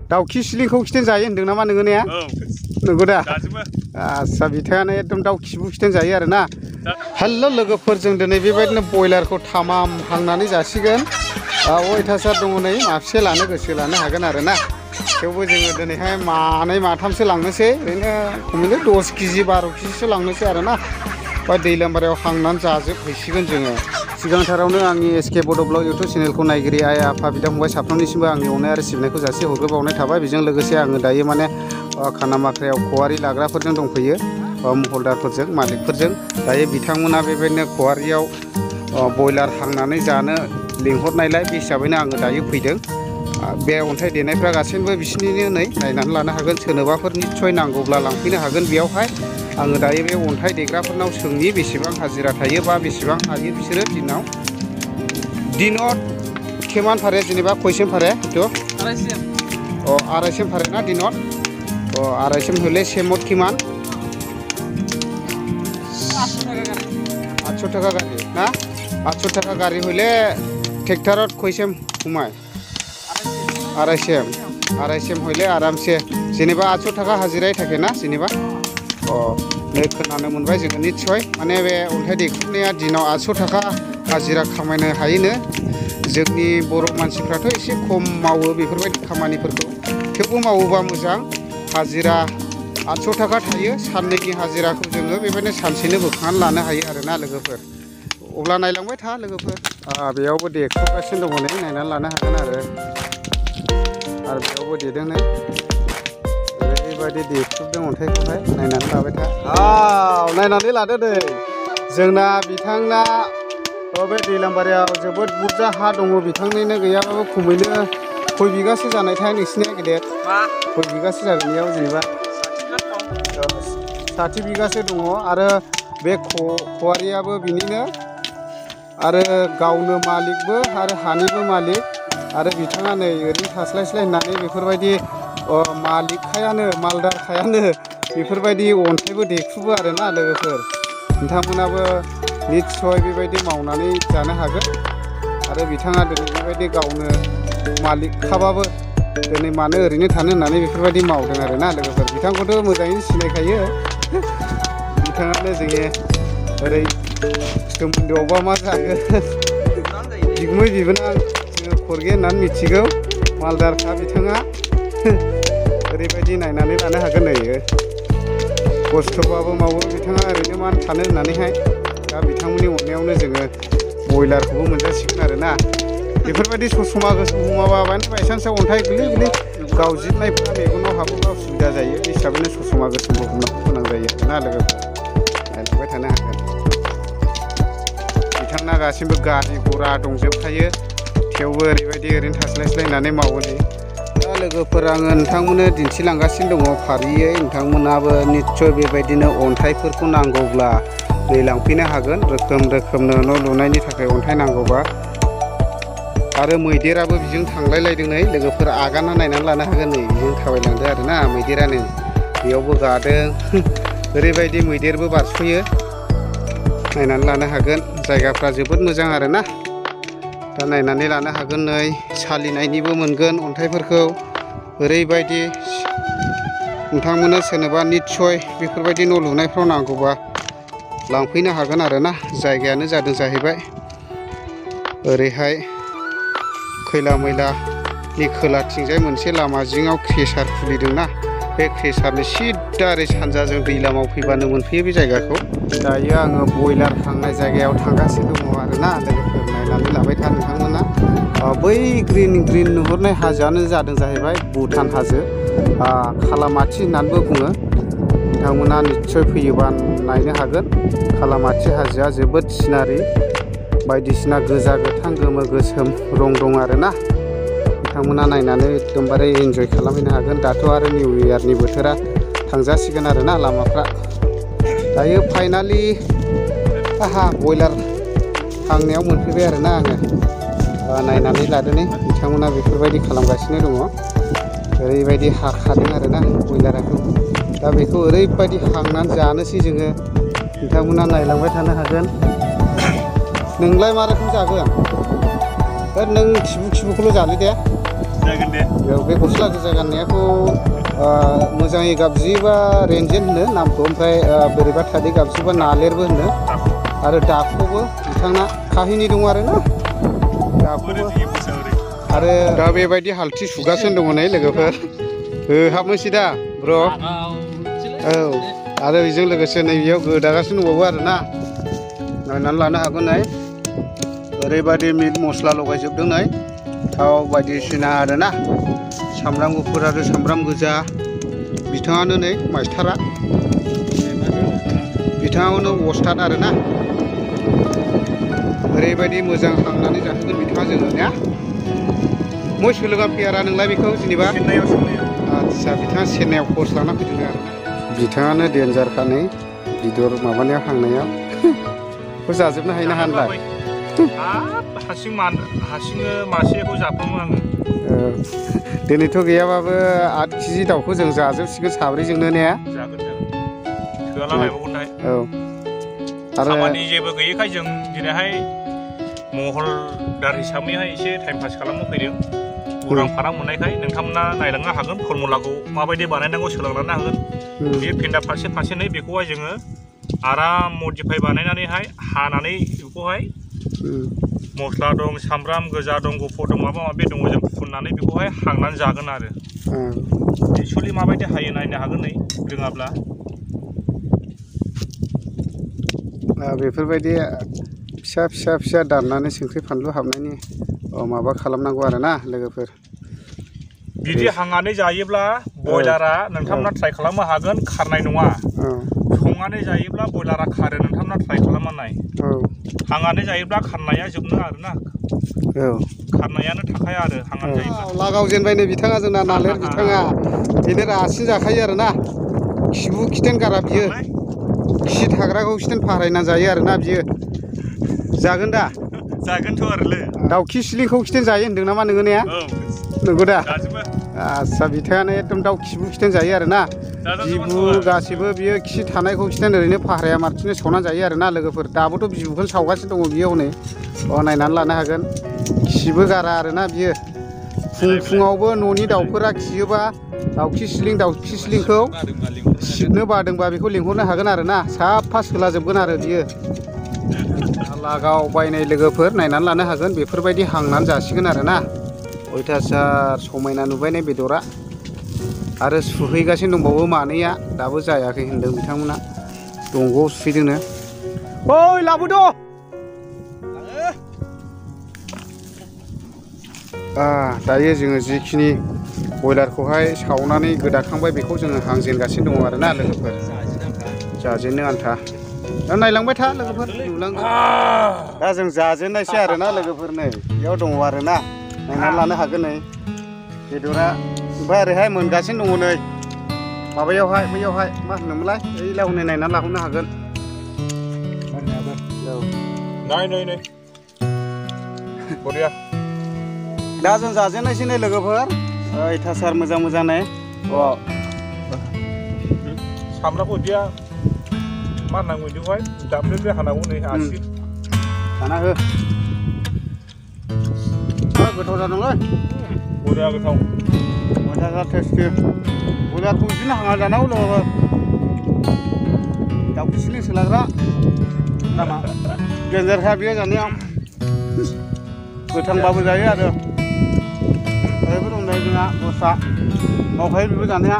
दाउखि सिलिंखौ खिथेन जायो होनदों नामा नोङो ने? नंगौ दा? आस्सा बिथाङानो एकदम दाउ खिबु खिथेन जायो आरोना। हेल' लोगोफोर, जों दिनै बेबायदिनो बयलारखौ थामाम हांनानै जासिगोन। अयथासार दङ नै, माबसे लानो गोसो लानो हागोन आरोना। थेवबो जोङो दिनैहाय मानै माथामसो लांनोसै, ओरैनो खमैनो 10 केजि 12 केजिसो लांनोसै आरोना। बा दैलामबारियाव हांनानै जाजोबहैसिगोन जोङो। सिगांथारावनो आंनि एसके बड' ब्लग इउटुब चेनेलखौ नायगिरि आइ आफा बिदा फंबाय साफ्रोमनिसिमबो आंनि अननाय आरो सिबिनायखौ जासि हरग्रोबावनाय थाबाय। बेजों लोगोसे आङो दायो माने खानामाख्रायाव खवारि लाग्राफोरजों दंफैयो, हल्दारफोरजों मालिकफोरजों। दायो बिथांमोना बेबायदिनो खवारियाव बयलार हांनानै जानो लिंहरनायलाय बे हिसाबैनो आङो दायो फैदों। बे अन्थाइ देनायफ्रा गासैबो बिसिनिनो नै, नायनानै लानो हागोन। सोरनोबाफोर निस्सय नांगौब्ला लांफैनो हागोन बेयावहाय। आङो दायो बे अन्थाइ देग्राफोरनाव सोंनि बेसेबां हाजिरा थायो बा बेसेबां हायो बिसोरो दिनाव केमान फारे जेनेबा खयसेम फारे तो आरायसेम फारे ना दिनत आरायसेम हले सेमत किमान 800 टाका गारि ना 800 टाका गारि हले ट्रेक्टरत खयसेम हुमाय आरायसेम हले आरामसे जेनेबा 800 टाका हाजिराय थाके ना जेनेबा नै खोनानो मोनबाय जोङो निस्सय माने बे अन्थाइ दैख्रुबनाया दिनाव 800 टाका हाजिरा खामायनो हायोनो। जोंनि बर' मानसिफ्राथ' एसे खम मावो बेफोरबायदि खामानिफोरखौ, थेवबो मावोबा मोजां। हाजिरा 800 टाका थायो, साननैनि हाजिराखौ जोङो बेबायदिनो सानसेनो बोखांनानै लानो हायो आरोना लोगोफोर। अब्ला नायलांबाय था लोगोफोर। बेयावबो देख्रुबगासिनो दङ नै, नायनानै लानो हागोन आरो बेयावबो देदों नै, ओरैबायदि देख्रुबदों अन्थाइखौहाय। नायनानै लाबाय था। नायनानै लादो दै। जोंना बिथांना बे दैलामबारियाव जोबोद बुरजा हा दङ। बिथांनिनो गैयाबाबो खमैनो खय बिगासो जानायथाय नोंसिनिया गेदेर? खय बिगासो जागोन बेयाव जेनेबा 60 बिगासो दङ। आरो बे खवारियाबो बिनिनो, आरो गावनो मालिकबो आरो हानिबो मालिक। आरो बिथाङा नै ओरैनो थास्लायस्लाय होननानै बेफोरबायदि मालिकखायानो मालदारखायानो बेफोरबायदि अन्थाइबो देख्रुबो आरोना लोगोफोर। नोंथांमोनाबो निस्सय बेबायदि मावनानै जानो हागोन। आरो बिथाङा दिनै बेबायदि गावनो मालिकखाबाबो दिनै मानो ओरैनो थानो होननानै बेफोरबायदि मावदों आरोना लोगोफोर। बिथांखौथ' मोजाङैनो सिनायखायो। बिथाङानो जोंनि ओरै सोमोन्दोआवबा मा जागोन बिगुमै बिबोनां जोङो खरगे होननानै मिथिगौ। मालदारखा बिथाङा। ओरैबायदि नायनानै लानो हागोन नै, खस्थ'बाबो मावो बिथाङा, ओरैनो मानो थानो होननानैहाय। दा बिथांमोननि अननायावनो जोङो बयलारखौबो मोनजासिगोन आरोना। बेफोरबायदि ससमा गोसोमाबा बायसान्सआव अन्थाइ गोरलै गोरलै गावजिबनायफ्रा मेगनाव हाबोबा उसुबिदा जायो। बे हिसाबैनो ससमा गोसोमबो हमनांगौ गोनां जायो आरोना लोगोफोर। नायलांबाय थानो हागोन। बिथांना गासिबो गारि घरा दंजोबखायो, थेवबो ओरैबायदि ओरैनो थास्लायस्लाय होननानै मावो नै। दा लोगोफोर, आङो नोंथांमोननो दिन्थिलांगासिनो दङ फारियै। नोंथांमोनाबो निस्सय बेबायदिनो अन्थाइफोरखौ नांगौब्ला नै लांफैनो हागोन। रोखोम रोखोमनो न' लुनायनि थाखाय अन्थाइ नांगौबा। आरो मैदेराबो बिजों थांलायलायदों नै लोगोफोर। आगाना नायनानै लानो हागोन नै, बिजों थाबायलांदो आरोना मैदेरानो। बेयावबो गादों। ओरैबायदि मैदेरबो बारस'यो, नायनानै लानो हागोन। जायगाफ्रा जोबोद मोजां आरोना। दा नायनानै लानो हागोन नै, सालिनायनिबो मोनगोन अन्थाइफोरखौ। ओरैबायदि नोंथांमोना सोरनोबा निस्सय बेफोरबायदि न' लुनायफ्राव नांगौबा लांफैनो हागोन आरोना। जायगायानो जादों जाहैबाय ओरैहाय खैला मैलानि खोलाथिंजाय मोनसे लामा जिङाव क्रेसार खुलिदोंना, बे क्रेसारनि सिदा ओरै सानजाजों दैलामाव फैबानो मोनफैयो बे जायगाखौ। दायो आङो बयलार हांनाय जायगायाव थांगासिनो दङ आरोना लोगोफोर। नायनानै लाबाय था नोंथांमोना। बै ग्रिन ग्रिन नुहुरनाय हाजोआनो जादों जाहैबाय भुटान हाजो, खालामाथि होननानैबो बुङो। नोंथांमोना निस्सय फैयोबा नायनो हागोन। खालामाथि हाजोआ जोबोद सिनारि, बायदिसिना गोजा गोथां गोमो गोसोम रं दं आरोना। नोंथांमोना नायनानै एकदमबारे इन्जय खालामहैनो हागोन। दाथ' आरो निउ इयारनि बोथोरा थांजासिगोन आरोना लामाफ्रा। दायो फाइनालि बयलार हांनायाव मोनफैबाय आरोना आङो। नायनानै लादो नै, बिथांमोना बेफोरबायदि खालामगासिनो दङ। ओरैबायदि हाखादों आरोना बयलारखौ। दा बेखौ ओरैबायदि हांनानै जानोसै जोङो। नोंथांमोना नायलांबाय थानो हागोन। नोंलाय मा रोखोम जागोन? नों खिबुखौल' जानो दे। जागोन दे बे गस्ला गोजा गाननायाखौ मोजाङै गाबज्रियोबा रेन्जेन होनो नामखौ ओमफ्राय बोरैबा थादै गाबज्रियोबा नालेरबो होनो आरो दाखौबो बिथांना काहिनि दं आरो ना दाखौबो आरो दा बेबायदि हालथि सुगासिनो दङ नै लोगोफोर हाबनोसै दा ब्र' औ आरो बेजों लोगोसे नैबेयाव गोदागासिनो दंबावो आरो ना नायनानै लानो हागोन नै ओरैबायदि मिट मस्ला लगायजोबदों नै थाव बायदिसिना आरो ना सामब्राम गुफुर आरो सामब्राम गोजा बिथाङानो नै मास्टारा बिथाङानो अस्थाद आरो ना ओरैबायदि मोजां हांनानै जाहोगोन बिथाङा जोङो ना मै सोलोङा फैयारा नोंलाय बेखौ जेनेबा आदसा बिथाङा चेन्नाइआव कर्स लाना फैदों आरो बिथाङानो डेन्जारखा नै बेदर माबानायाव हांनायाव बेखौ जाजोबनो हायो ना हानलाय हारसिं मासेखौ जाफ्लाङो आङो दिनैथ' गैयाबाबो 8 केजि दाउखौ जों जाजोबसिगोन साब्रैजोंनो ने जागोन जों थोआला लायबावगोनहाय औ आरो खामानि जेबो गैयैखाय जों दिनैहाय महलदार हिसाबैहाय एसे टाइम पास खालामनो फैदों उरां फारां मोननायखाय नोंथांमोना नायलांनो हागोन फर्मुलाखौ माबायदि बानायनांगौ सोलोंलांनो हागोन बे फेन्दा फारसे नै बेखौहाय जोङो आराम मडिफाइ बानायनानैहाय हानानै बेखौहाय मस्ला दं सामब्राम गोजा दं गुफुर दं माबा माबि दङ जों फुननानै बेखौहाय हांनानै जागोन आरो एक्सुवेलि माबायदि हायो नायनो हागोन नै रोङाब्ला बेफोरबायदि फिसा दाननानै संख्रि फानलु हाबनायनि माबा खालामनांगौ आरो ना लोगोफोर बिदि हांनानै जायोब्ला बयलारा नोंथांमोना ट्राइ खालामनो हागोन खारनाय नङा संनानै जायोब्ला बयलारा खारो नोंथांमोना ट्राइ खालामनाय हांनानै जायोब्ला खारनाया जोबनो आरोना खारनायानो थाखाया आरो हांनानै जायोब्ला लागाव जेनबाय नै बिथाङा जोंना नालेर बिथाङा बेनो रासिन जाखायो आरो ना खिबु खिथेन गारा बियो खि थाग्राखौ खिथेन फारायना जायो आरो ना बियो जागोन दा जागोनथ' आरोलै दाउखि सिलिंखौ खिथेन जायो होनदों नामा नोङो ने नंगौ दा आदसा बिथाङानो एकदम दाउ खिबु खिथेन जायो आरो ना बिबु गासैबो बियो खि थानायखौ खिथेन ओरैनो फाहाया मारथिनो सावनानै जायो आरो ना लोगोफोर दाबोथ' बिबुखौनो सावगासिनो दङ बियो हनै नायनानै लानो हागोन खिबो गारा आरो ना बियो फुङावबो न'नि दाउफोरा खियोबा दाउखि सिलिंखौ सिबनो बादोंबा बेखौ लिंहरनो हागोन आरो ना साफा सोलाजोबगोन आरो बियो लागाव बायनाय लोगोफोर नायनानै लानो हागोन बेफोरबायदि हांनानै जासिगोन आरो ना अयथासार समायना नुबायनाय बेदरा आरो सुहैगासिनो दंबावो मानैया दाबो जायाखै होनदों बिथांमोना दंग'आव सुहैदोंनो ओइ लाबोद' दायो जोङो जिखिनि बयलारखौहाय सावनानै गोदाखांबाय बेखौ जोङो हांजेनगासिनो दङ आरो ना लोगोफोर जाजेननो आन्था दा नायलांबाय था लोगोफोर नुलांगोन दा जों जाजेननायसै आरो ना लोगोफोर नै बेयाव दङ आरो ना नायनानै लानो हागोन नै बेदरा ओमफ्राय ओरैहाय मोनगासिनो दङ नै माबायावहाय बैयावहाय मा होनोमोनलाय ओइ लावनै नायनानै लाहरनो हागोन नै बरिया दा जों जाजेननायसै नै लोगोफोर अयथासार मोजां नै सामब्रामखौ बिदिया मा होनांगौ बिदिखौहाय दाब्ले हानांगौ नै आसि दाना हो गोथाव जादोंलै बरिया गोथाव मोजां टेस्टि बयलारखौ बिदिनो हांना जानांगौ लोगोफोर दाउखि सिलिं सोलाग्रा नामा गेजेरखा बियो जानायाव गोथांबाबो जायो आरो ओरैबो दं नै जोंहा दस्रा मावखायो बेबो जानाया